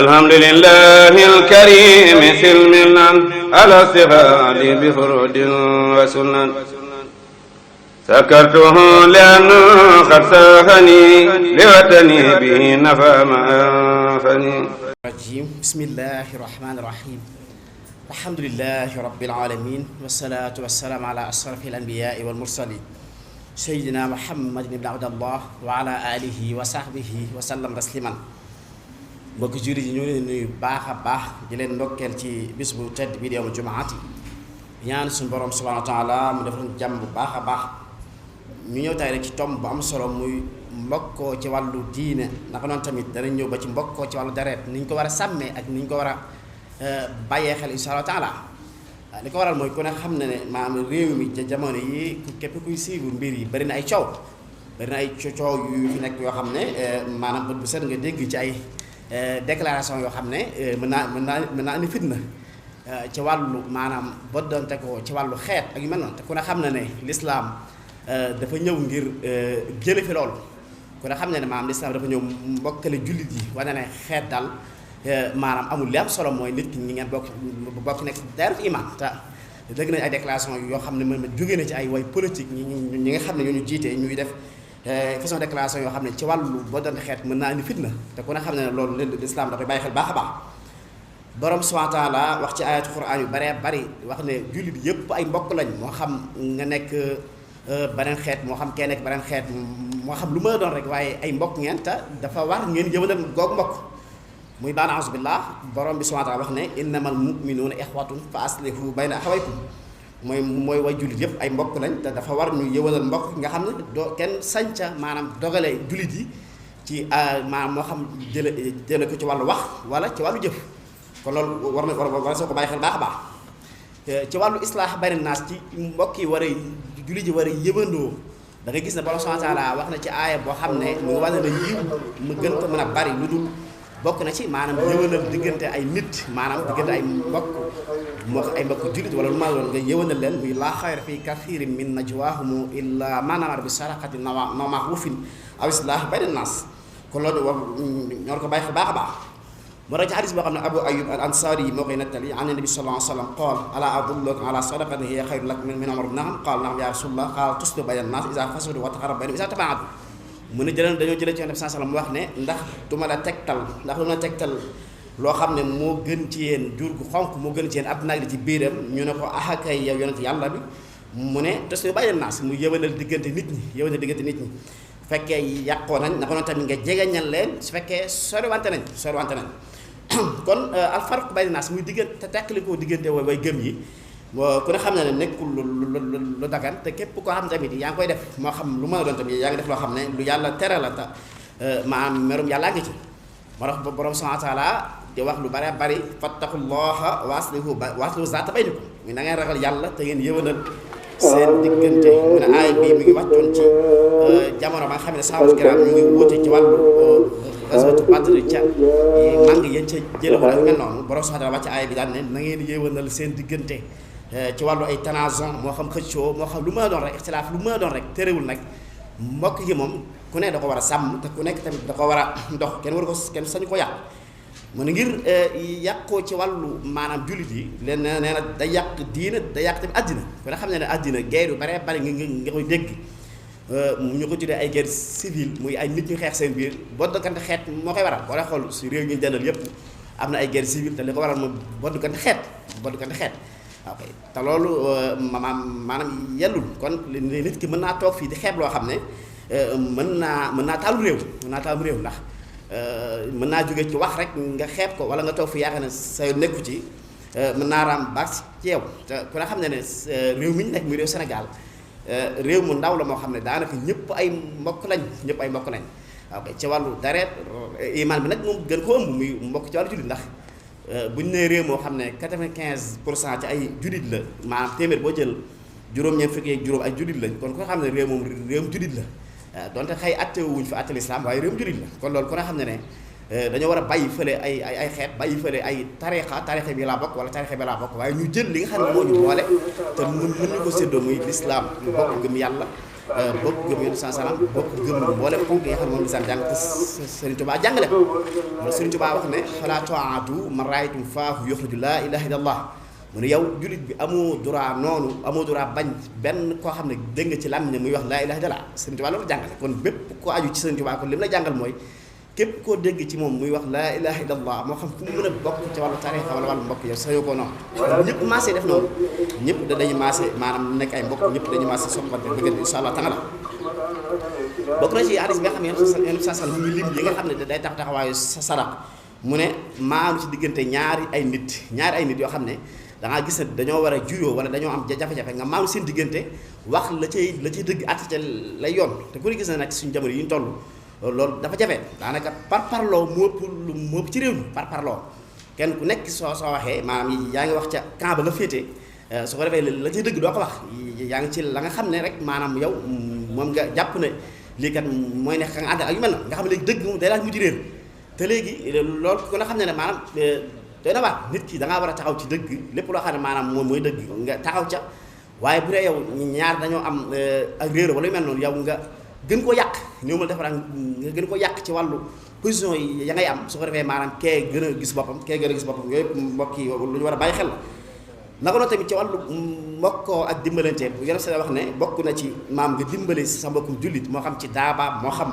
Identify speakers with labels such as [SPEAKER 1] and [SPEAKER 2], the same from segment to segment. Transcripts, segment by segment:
[SPEAKER 1] الحمد لله الكريم سلمنا على استفاد بفرود وسنن سكرته لأنه قد ساهني لوطني به نفى ما أنفني.
[SPEAKER 2] بسم الله الرحمن الرحيم. الحمد لله رب العالمين والصلاة والسلام على أشرف الأنبياء والمرسلين سيدنا محمد بن عبد الله وعلى آله وصحبه وسلم تسليما. mbokki jullit yi ñu leen nuyu baax a baax di leen ndokkeel ci bis bu tedd bi di yawmul jumaati ñaan suñu borom subhanahu wa taala mu def ñu jàmm bu baax a baax. ñu ñëw tay rek ci tomb bu am solo muy mbokkoo ci wàllu diine naka noonu tamit danañ ñëw ba ci mbokkoo ci wàllu deret ni ñu ko war a sàmmee ak ni ñu ko war a bàyyee xel insha Allah taala. li ko waral mooy ku ne xam na ne maanaam réew mi ca jamono yi képp kuy suivre mbir yi bari na ay coow bari na ay coow yu fi nekk yoo xam ne maanaam bët bu set nga dégg ci ay déclaration yoo xam ne mën naa indi fitna ci wàllu maanaam boddante ko ci wàllu xeet ak yu mel noonu te ku ne xam na ne lislaam dafa ñëw ngir jële fi loolu ku ne xam ne maanaam lislaam dafa ñëw mbokkale jullit yi wane ne xeet daal maanaam amul li am solo mooy nit ki ñi ngeen bokk nekk daaru iman te dëgg nañ ay déclaration yoo xam ne mën jóge na ci ay way politique ñi nga xam ne ñoo ñu jiitee ñuy def façon déclaration yoo xam ne ci wàllu boo doon xeet mën naa indi fitna te ku ne xam ne loolu lislaam da koy bàyyi xel baax a baax. borom subhanahu wa taala wax ci ayatu quran yu baree bari wax ne jullit yëpp ay mbokk lañ moo xam nga nekk beneen xeet moo xam kee nekk beneen xeet moo xam lu ma doon rek waaye ay mbokk ngeen te dafa war ngeen jëmale googu mbokk muy baan a'uuzu billah borom bi subhanahu wa taala wax ne innamal mu'minuuna ixwatun fa aslihu bayna axawaykum mooy way jullit yëpp ay mbokk lañ te dafa war ñu yëwalal mbokk nga xam ne doo kenn sañca maanaam dogale jullit yi ci maanaam moo xam jële ko ci wàllu wax wala ci wàllu jëf kon loolu war soo ko bàyyi xel baax a baax. ci wàllu islaax bari naas ci mbokk yi war a jullit yi war a yëbandoo da ngay gis ne borom subhanahu wa taala wax na ci aaya boo xam ne mu ngi wane ne yiw mu gën ko mën a bari lu dul bokk na ci maanaam yëwanal diggante ay nit maanaam diggante ay mbokk moo ay mbokk jullit wala lu ma doon nga yëwanal leen muy laa xayra fi kathirin min najwaahum illa man amara bi sadaqatin aw ma'rufin aw islaahin bayna naas kon loolu war ñoo ko bàyyi xel baax a baax. moo tax ci xadis boo xam ne Abu Ayyub al Ansari yi moo koy nettali an nabi sallallahu alayhi wa sallam qaal alaa adulluka ala sadaqatin hiya xayrun laka min umrin naam qaal naam ya rasulullah qaal tuslihu bayna naas iza fasadu wa taqarrabu baynahum iza tabaadu mu ne dañoo jëlee ci Yonent bi sallallahu alayhi wa sallam mu wax ne ndax du ma la tegtal loo xam ne moo gën ci yéen jur gu xonq moo gën ci yéen àdduna ak li ci biiram ñu ne ko ahakay yow yonent yàlla bi mu ne tuslihu bayna naas mu yëwanal diggante nit ñi fekkee yàqoo nañ naka noonu tamit nga jegeñal leen su fekkee soriwante nañ kon al farq bayna naas muy diggante teqalikoo diggante way gëm yi ku ne xam ne nekkul lu dagan te képp koo xam tamit yaa ngi koy def moo xam lu mën a doon tamit yaa ngi def loo xam ne lu yàlla tere la te maanaam merum yàllaa ngi ci moo tax borom subhanahu wa taala di wax lu bari bari fattaqullaha wa aslihu zaata baynikum muy na ngeen ragal yàlla te ngeen yëwanal seen diggante mu ne aay bii mi ngi wàccoon ci jamono ba nga xam ne sahaaba kiram ñu ngi wóote ci wàllu gazwatu Badr ca mang yéen ca jëlewul ak mel noonu borom subhanahu wa taala wàcc aay bi daal ne na ngeen yëwanal seen diggante ci wàllu ay tanazon moo xam xëccoo moo xam lu mën a doon rek ixtilaaf lu mën a doon rek terewul nag mbokk yi moom ku ne da ko war a sàmm te ku nekk tamit da ko war a dox kenn sañu ko yàq mu ne ngir yàqoo ci wàllu maanaam jullit yi leen nee na da yàq diina da yàq tamit àddina ku ne xam ne àddina guerre yu bare bari nga koy dégg ñu ko tuddee ay guerre civile muy ay nit ñu xeex seen biir boddkante xeet moo koy waral wala xool si réew ñu jëndal yépp am na ay guerre civile te li ko waral moom boddkante xeet ok te loolu maanaam yellul kon nit ki mën naa toog fii di xeeb loo xam ne mën naa taalum réew ndax mën naa jóge ci wax rek nga xeeb ko wala nga toog fi yaakaar ne sa nekku ci mën naa raam baax ci yow te ku ne xam ne réew mi ñu nekk muy réew Sénégal réew mu ndaw la moo xam ne daanaka ñëpp ay mbokk lañ ok ci wàllu dareet iman bi nag moom gën koo ëmb muy mbokk ci wàllu jullit ndax bu ñu nee réew moo xam ne 95% ci ay jullit la maanaam téeméer boo jël juróom-ñeent fukki ak juróom ay jullit lañ kon ko xam ne réewum jullit la donte xëy atte wuñ fa atte lislaam waaye réewum jullit la kon loolu ku ne xam ne dañoo war a bàyyi fële ay xeet bàyyi fële ay tarixa bi laa bokk wala tarixa bi laa bokk waaye ñu jël li nga xam ne moo ñu boole te mën ñu ko séddoo muy lislaam ñu bokk gëm yàlla bokk gëm yonent salaam bokk gëm mboolem ponk yi nga xam ne moom lislaam jàng te Sëriñ Tuubaa jàngale ko loolu Sëriñ Tuubaa wax ne falaa ta'atu man ra'aytum faahu yuxriju laa ilaaha illallah mu ne yow jullit bi amoo droit noonu amoo droit bañ benn koo xam ne dégg nga ci lam ne muy wax laa ilaaha illallah Sëriñ Tuubaa loolu jàngale kon bépp ko aju ci Sëriñ Tuubaa kon li mu la jàngal mooy képp koo dégg ci moom muy wax laa ilaaha illallah moo xam fu mu mën a bokk ci wàllu tariixa wala wàllu mbokk yow sañoo ko noonu ñëpp maasee def noonu ñëpp dañuy maasee maanaam nekk ay mbokk ñëpp dañuy maasee soppante bëggante insha Allah taala bokk na ci hadis bi nga xam ne yenn saa mu ngi lim yi nga xam ne day tax taxawaayu sarax mu ne maanu ci diggante ñaari ay nit yoo xam ne dangaa gis ne dañoo war a juyoo wala dañoo am jafe-jafe nga maanu seen diggante wax la cay dëgg àtte ca lay yoon te ku ne gis na nag suñu jamono yi ñu toll loolu dafa jafe daanaka parparloo moo ëpp ci réew mi parparloo kenn ku nekk soo waxee maanaam yaa ngi wax ca camp ba nga féete su ko defee la cay dëgg doo ko wax yaa ngi ci la nga xam ne rek maanaam yow moom nga jàpp ne lii kat mooy nekk nga ànd ak yu mel na nga xam ne léegi dëgg moom day daal mujj réer te léegi loolu ku nga xam ne maanaam doy na waar nit ki da ngaa war a taxaw ci dëgg lépp loo xam ne maanaam moom mooy dëgg nga taxaw ca waaye bu dee yow ñaar dañoo am ak réer wala yu mel noonu yow nga gën koo yàq néew ma defara nga gën ko yàq ci wàllu position yi ya ngay am su ko defee maanaam kee gën a gis boppam yooyu mbokk yi lu ñu war a bàyyi xel la naka noonu tamit ci wàllu mbokkoo ak dimbalante yonent sa wax ne bokk na ci maam nga dimbale sa mbokkum jullit moo xam ci daaba moo xam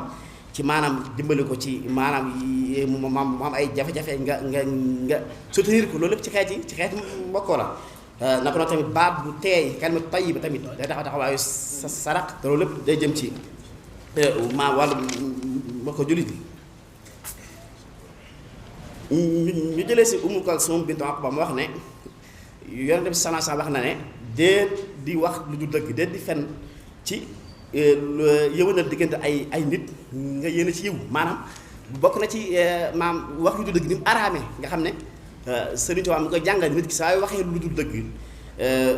[SPEAKER 2] ci maanaam dimbali ko ci maanaam mu am ay jafe-jafe nga soutenir ko loolu lépp ci xeeti mbokkoo la naka noonu tamit baat bu teey kalima tayyiba tamit day taxawaayu sa sarax te loolu lépp day jëm ci wàllu mbokk jullit bi ñu jëlee si Ummu Kalsum bintu Uqba mu wax ne Yonent bi sallallahu alayhi wasallam wax na ne déet di wax lu du dëgg déet di fen ci yëwanal diggante ay nit nga yéene ci yiw maanaam bokk na ci maam wax lu du dëgg ni mu araamee nga xam ne Sëriñ Tuubaa mu koy jàngal nit ki saa yu waxee lu dul dëgg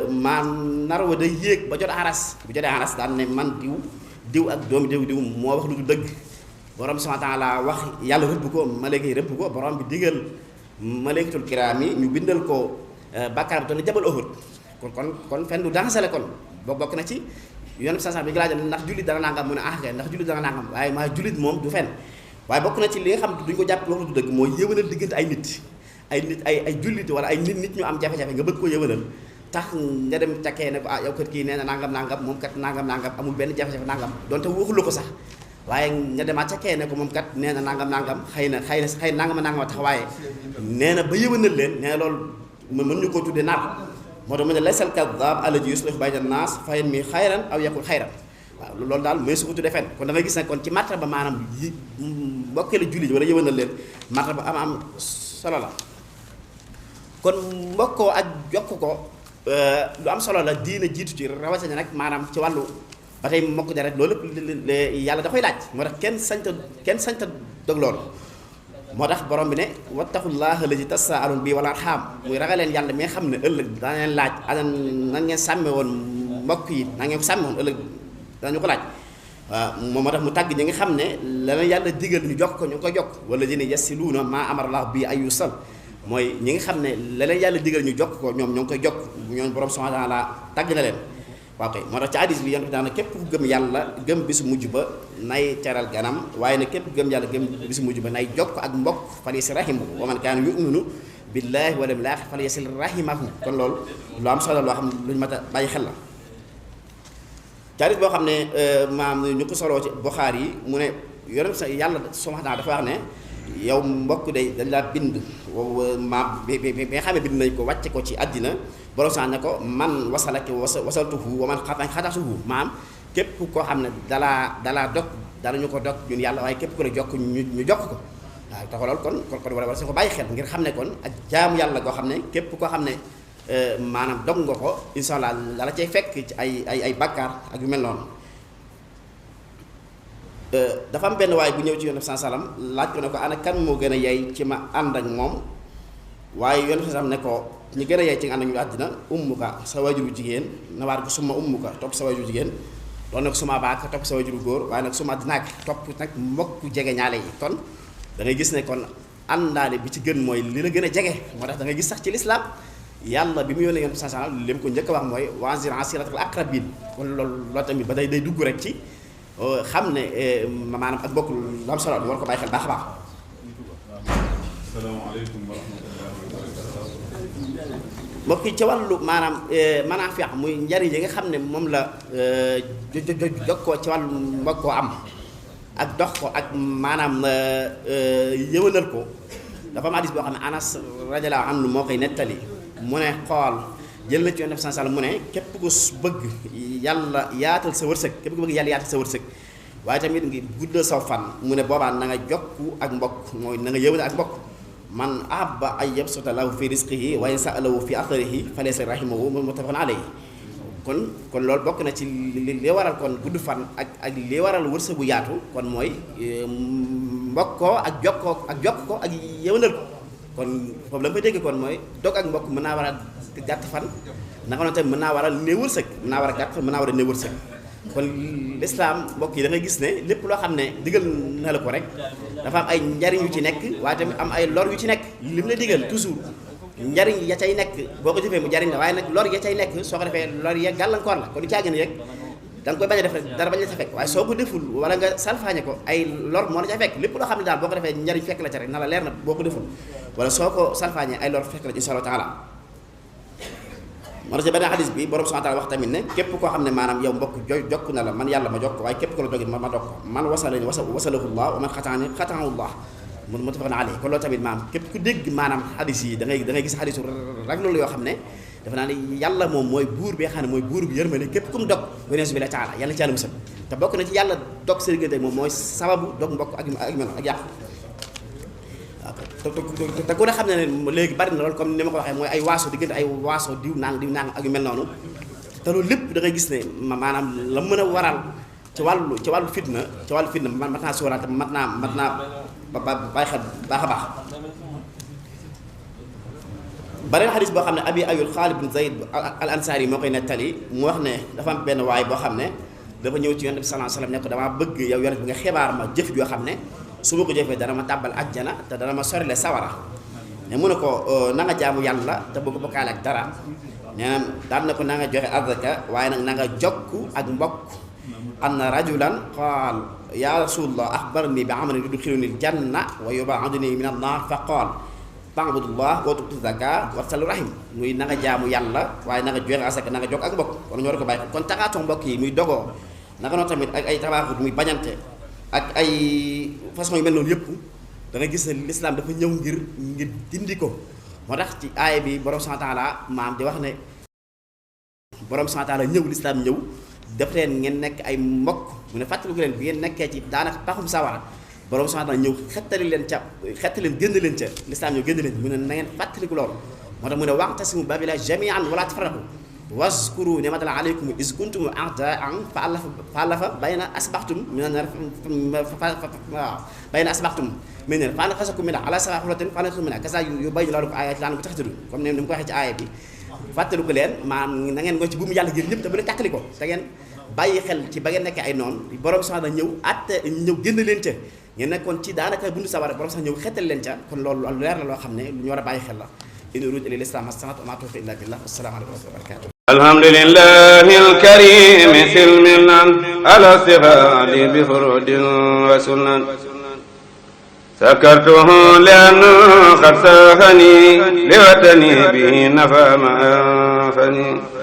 [SPEAKER 2] maam nar wa day yéeg ba jot aras bu jotee aras daan ne man diw ak doomi diw moo wax lu dul dëgg borom subhaanahu wa taala wax yàlla rëbb ko malaaka yi rëbb ko borom bi digal malaikatul kiraam yi ñu bindal ko bàkkaar bi doon jabal Uhud kon fen du dansale kon bokk na ci yoon bi sansan bi ngi laaj ndax jullit dana nangam mu ne kay ndax jullit dana nangam waaye maa jullit moom du fen waaye bokk na ci li nga xam duñ ko jàpp wax lu dëgg mooy yëwanal diggante ay nit ay jullit wala ay nit ñu am jafe-jafe nga bëgg ko yëwanal tax nga dem cakkee ne ko yow kat kii nee na nangam moom kat nangam amul benn jafe-jafe nangam donte waxulu ko sax waaye nga demaat cakkee ne ko moom kat nee na nangam xëy na nangama tax waaye nee na ba yëwanal leen nee na loolu mën ñu koo tuddee nar moo tax mu ne laysal kaddaab allazii yuslihu bayna naas fa yanmi xayran aw yaqul xayran waaw loolu daal mooy su ko tuddee fenn kon da ngay gis ne kon ci martaba maanaam yi mbokkee la jullit wala yëwanal leen martaba am solo la kon mbokkoo ak jokk ko lu am solo la diina jiitu ci rawatina nag maanaam ci wàllu ba tey mbokk deret loolu lépp yàlla da koy laaj moo tax kenn sañta dog loolu moo tax borom bi ne wattaqullaaha allazi tasaaluuna bihi wal arham muy ragaleen yàlla mi nga xam ne ëllëg dana leen laaj ana nan ngeen sàmme woon mbokk yi na ngeen ko sàmme woon ëllëg danañu ko laaj waaw moom moo tax mu tàgg ñi nga xam ne la leen yàlla digal ñu jokk ko ñu ngi koy jokk wallaziina yasiluuna maa amara llaahu bihi an yusal mooy ñi nga xam ne la leen yàlla digal ñu jokk ko ñoom ñoo ngi koy jokk ñoom borom subhaanahu wa taala tàgg na leen waaw kay moo tax ci hadiis bi yonent bi daana képp ku gëm yàlla gëm bisu mujj ba nay teral ganam waaye ne képp ku gëm yàlla gëm bisu mujj ba nay jokk ak mbokk falyasil rahimahu wa man kaana yu'minu billaahi wal yawmil aaxir falyasil rahimahu kon loolu lu am solo loo xam ne lu ñu mat a bàyyi xel la ci hadiis boo xam ne maam ñu ko soloo ci Buxaari yi mu ne yonent sa yàlla subhaanahu wa taala dafa wax ne yow mbokk day dañ laa bind maam bi nga xam ne bind nañ ko wàcce ko ci àddina borom sax ne ko man wasalaki wasaltuhu wa man xatasuhu maam képp koo xam ne dalaa dog danañu ko dog ñun yàlla waaye képp ku ne jokk ñu jokk ko waaw tax loolu kon war si ko bàyyi xel ngir xam ne kon ak jaamu yàlla goo xam ne képp koo xam ne maanaam dog nga ko insha allah la cay fekk ci ay bàkkaar ak yu mel noonu dafa am benn waay bu ñëw ci yonent bi sallam laaj ko ne ko ana kan moo gën a yey ci ma ànd ak moom waaye yonent bi sallam ne ko ñi gën a yey ci nga ànd ak ñu àddina ummuka sa wajuru jigéen na waar ko suma ummuka topp sa wajuru jigéen doon nag suma baak topp sa wajuru góor waaye nag suma dinaag topp nag mbokku jege ñaale yi kon da ngay gis ne kon àndaale bi ci gën mooy li la gën a jege moo tax da ngay gis sax ci lislaam yàlla bi mu yónnee yonent bi sallallahu alayhi wasallam li mu ko njëkk a wax mooy wa'anzir ashiratakal aqrabin kon loolu tamit ba day dugg rek ci xam ne maanaam ak bokk lu am solo war ko bàyyi xel baax a baax.
[SPEAKER 3] asalaamaaleykum wa rahmatullahi wa barakatuh.
[SPEAKER 2] mbokk yi ci wàllu maanaam manaafi' muy njariñ yi nga xam ne moom la jokkoo ci wàllu mbokkoo am ak dox ko ak maanaam yëwanal ko dafa am hadis boo xam ne Anas radiyallahu anhu moo koy nettali mu ne xool jël na ci Yonent bi sallallahu alayhi wasallam mu ne képp ku bëgg yàlla yaatal sa wërsëg képp ku bëgg yàlla yaatal sa wërsëg waaye tamit ngi guddal saw fan mu ne boobaa na nga jokku ak mbokk mooy na nga yëwanal ak mbokk man ahabba an yabsuta lahu fi rizqihi wa yasalahu fi atharihi falaysa rahimahu muttafaqun alayhi kon loolu bokk na ci li waral kon gudd fan ak li waral wërsëgu yaatu kon mooy mbokkoo ak jokk ko ak yëwanal ko kon foofu la nga koy dégg kon mooy dog ak mbokk mën naa war a gàtt fan naka noonu tamit mën naa war a néew wërsëg mën naa war a gàtt fan mën naa war a néew wërsëg kon lislaam mbokk yi da ngay gis ne lépp loo xam ne digal na la ko rek dafa am ay njariñ yu ci nekk waaye tamit am ay lor yu ci nekk li mu la digal toujours njariñ ya cay nekk boo ko jëfee mu jariñ la waaye nag lor ya cay nekk soo ko defee lor ya gàllankoor la kon du caagin rek da nga koy bañ a def rek dara bañ la ca fekk waaye soo ko deful wala nga salfaañe ko ay lor moo la ca fekk lépp loo xam ne daal boo ko defee njariñ fekk la ca rek na la leer na boo ko deful wala soo ko salfaañe ay lor fekk la insha Allah taala moo tax ci benn xadis bi borom subhanahu wa ta'ala wax tamit ne képp koo xam ne maanaam yow mbokk jokk na la man yàlla ma jokk waaye képp ko la dogit ma dog man wasalani wasalahu Allah wa man xataani xataahu Allah mun muttafaqun alayhi kon loolu tamit maanaam képp ku dégg maanaam xadis yi da ngay gis xadisu rek loolu yoo xam ne dafa naa ne yàlla moom mooy buur bi nga xam ne mooy buur bi yërmande képp ku mu dog weneesu bi la taala yàlla ci yàlla musal te bokk na ci yàlla dog sa diggante moom mooy sababu dog mbokk ak mel ak yàqu te ku ne xam ne ne léegi bari na loolu comme ni ma ko waxee mooy ay waaso diggante ay waaso diw nang ak yu mel noonu te loolu lépp da ngay gis ne maanaam la mën a waral ci wàllu fitna mat naa sóoraal te mat naa bàyyi xel baax a baax. beneen xadis boo xam ne abi ayul Xaalid bin Zayd al Ansari moo koy nettali mu wax ne dafa am benn waay boo xam ne dafa ñëw ci Yonent bi sallallahu alayhi wasallam ne ko damaa bëgg yow Yonent bi nga xibaar ma jëf joo xam ne su ma ko jëfee dana ma tàbbal àjjana te dana ma sorile sawara ne mu ne ko na nga jaamu yàlla te boo ko bokkaale ak dara nee na daan na ko na nga joxe azaka waaye nag na nga jokk ak mbokk anna rajulan qaal ya rasulullah axbarni bi amalin yudxiluni aljanna wa yubaaduni min annar fa qaal ta'budullah wa tu'ti zaka wa tasil rahim muy na nga jaamu yàlla waaye na nga joxe azaka na nga jokk ak mbokk kon ñoo ko bàyyi kon taxaatoo mbokk yi muy dogoo naka noonu tamit ak ay tabaaxut muy bañante ak ay façon yu mel noonu yëpp da nga gis ne l'islam dafa ñëw ngir dindi ko moo tax ci aaya bi borom subhanahu wa ta'ala maam di wax ne borom subhanahu wa ta'ala ñëw l'islam ñëw def leen ngeen nekk ay mbokk mu ne fàttaliku leen bi ngeen nekkee ci daanaka paxum sawara borom subhanahu wa ta'ala ñëw xettali leen génn leen ca l'islam ñëw génn leen mu ne na ngeen fàttaliku loolu moo tax mu ne wa'tasimu bi hablillahi jami'an wala tafarraqu waskuru ni'matallahi alaykum iz kuntum a'da'an fa'alafa bayna asbahtum fa'anqazakum minha ala siratin fa'antum minha kasa yubayyinu lakum ayati la'allakum tahtadun comme ni mu ko waxee ci aaya bi fàttaliku leen maanaam na ngeen ngoo ci bu mu yàlla ngeen ñëpp te bu leen tàkkali ko te ngeen bàyyi xel ci ba ngeen nekkee ay noonu borom sax na ñëw génn leen ca ngeen nekkoon ci daanaka bundu sawara borom sax ñëw xettal leen ca kon loolu leer la loo xam ne lu ñu war a bàyyi xel la in uriidu illa al-islaaha mastata'tu wa ma tawfiiqi illa billah wassalamu alaykum wa rahmatullahi wa barakatuh
[SPEAKER 1] alhamdulillahi al-karim silmilan ala istighali bi furudin wa sunan sakartuhu li'anna qad sahani liwatani bihi nafa ma anfani